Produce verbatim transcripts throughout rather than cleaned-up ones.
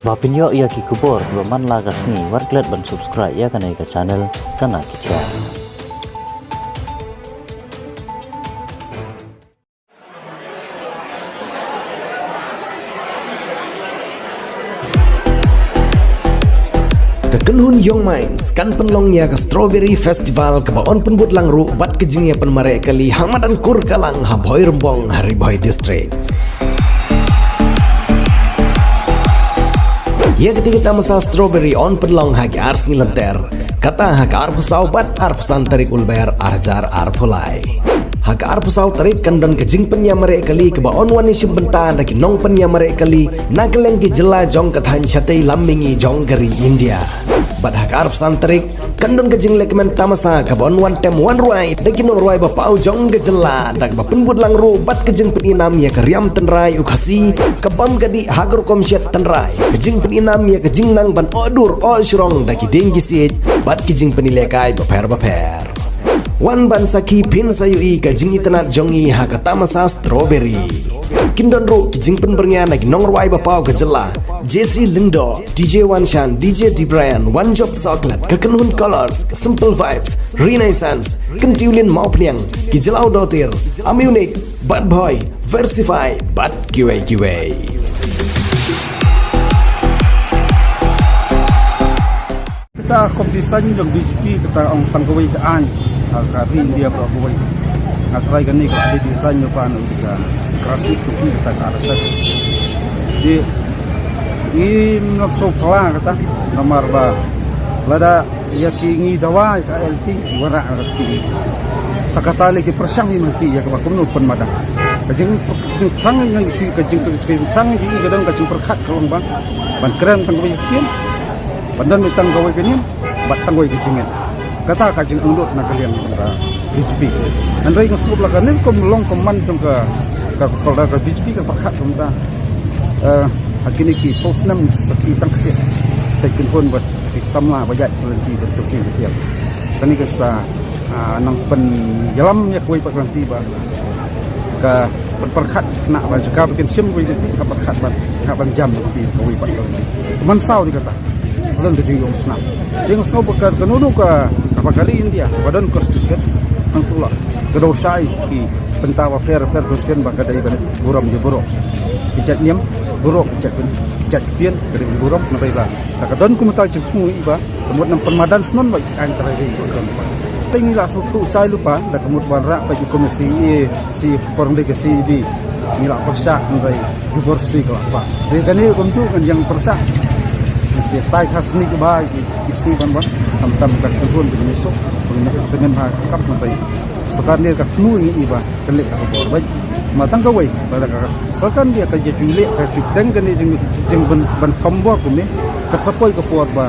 Ba pynïoh ïa ki khubor kiba man la ka sngi, wat klet ban subscribe ïa kane ka channel Kana Ki Jia. Ka kynhun Young Minds kan pynlong ïa ka Strawberry Festival kaba yn pynbud lang ruh bad ka jingïapynmareh kali ha madan Kurkalang ha Bhoirymbong ha Ri Bhoi District. Ïa kata ka tamasa Strawberry yn pynlong ha ki ar sngi lynter, kata ha ka arphew saw bad arphew san tarik u Lber ar hajar arphew lai. Ha ka arphew saw tarik kan don ka jingpynïamareh kali kaba yn wan ïashim bynta da ki nongpynïamareh kali na kylleng ki jylla jong ka thaiñ shatei lam mihngi jong ka ri India. Bad ha ka arphew san tarik kan don ka jinglehkmen tamasa kaba yn wan tem wan rwai da ki nongrwai ba paw jong ka jylla, da kaba pynbud lang ruh bad ka jingpynim ïa ka riam tynrai u Khasi, ka bam ka dih ha ka rukom shet tynrai, ka jingpynim ïa ka jingnang ban oh dur oh shrong da ki dieng ki siej bad ki jingpynlehkai bapher bapher. Wan ban sakhi phin sa ïohi ka jingitynnad jong ngi ha ka tamasa Strawberry. Kin don ruh ki jingpynbyrngia na ki nongrwai ba paw ka jylla, J C Lyngdoh, D J Wanshan, D J Dibrian, Wanjop Soklet, ka kynhun Colors, Simple Vibes, Renaissance, Kyntiwlin Mawphniang, ki Jyllaw Dotir, Amunic, Bad Boy, Versify bad kiwei kiwei. Kata competition jong B J P kata ong tang kawei ka aiñ ha ka ri India baroh kawei. Nga tharai kane ka dei design lypa na ka Krasi Tuki kata ka R S S. Ji, ngim nop sngewphylla kata namar ba lada ïa ki ngi dawa ïa ka I L P, wanrah ka C E. Sa kata lei ki pyrshang ïa ki ïa kaba kumno pynmadan. Ka jing, jingthrang ïa ngi shu ka jing, ka jingthrang ïa ngi ka don ka jingpyrkhat ka long ba ban kren tang kawei ka ktien, ban don tang kawei ka niam bad tang kawei ka jingngeit. Kata ka jingangnud na ka liang ka B J P. Hynrei nga sngewthuh la kane kum long kum man jong ka, ka, ka, ka B J P ka pyrkhat kumta. Eh, ha kine ki phew snem sa ki tang kti. Te kynhun ba ki samla ba ïaid ka lynti ba jong ki ktien. Kane ka sa, ah, nang pynïalam ïa kawei pat ka lynti ba ka pyrkhat na ba jaka ba kin shim kawei ka lynti ka pyrkhat ban, ka ban jam kawei pat ka lynti. Mynsaw di kata. Sdang ka jingïong snam. Jingïong snam ba ka, kano kano ka, kaba ka ri India ba don constitution, hangtu la ka dei shai ki bynta bapher bapher constitution ba ka dei ban burom ïa burom. Ki jait niam burom, ki jait, ki jait ktien ka dei ban burom, namar ba da ka don kumta jingthmu i ba ka mut nang pynmadan snon ba aiñ trai dei ba don. Te ngi la sngewthuh shai lypa da ka mut ban rah ba ki komiti C E A, C E A, por dei ka C E D. Ngi la pyrshah hynrei jubor sdei ka la pa. Dei kane kumjuh ngan ïeng pyrshah. Ngi sdei tai ka sni ka ba ki, ki sni ban ban. Tam tam ka kynhun ki ngi suk. Ngi sngewthuh ha ka kam hynrei sorkar ne ka thmu ngi i ba ka leh ka bor bad ma tang kawei ba da ka sorkar ne ka ju leh ka ju teng kane jing, jing ban, ban thombor kumne. Ka sa poi ka por ba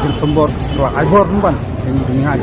jing thombor ka sa ai bor ban. Ka ngi ngai.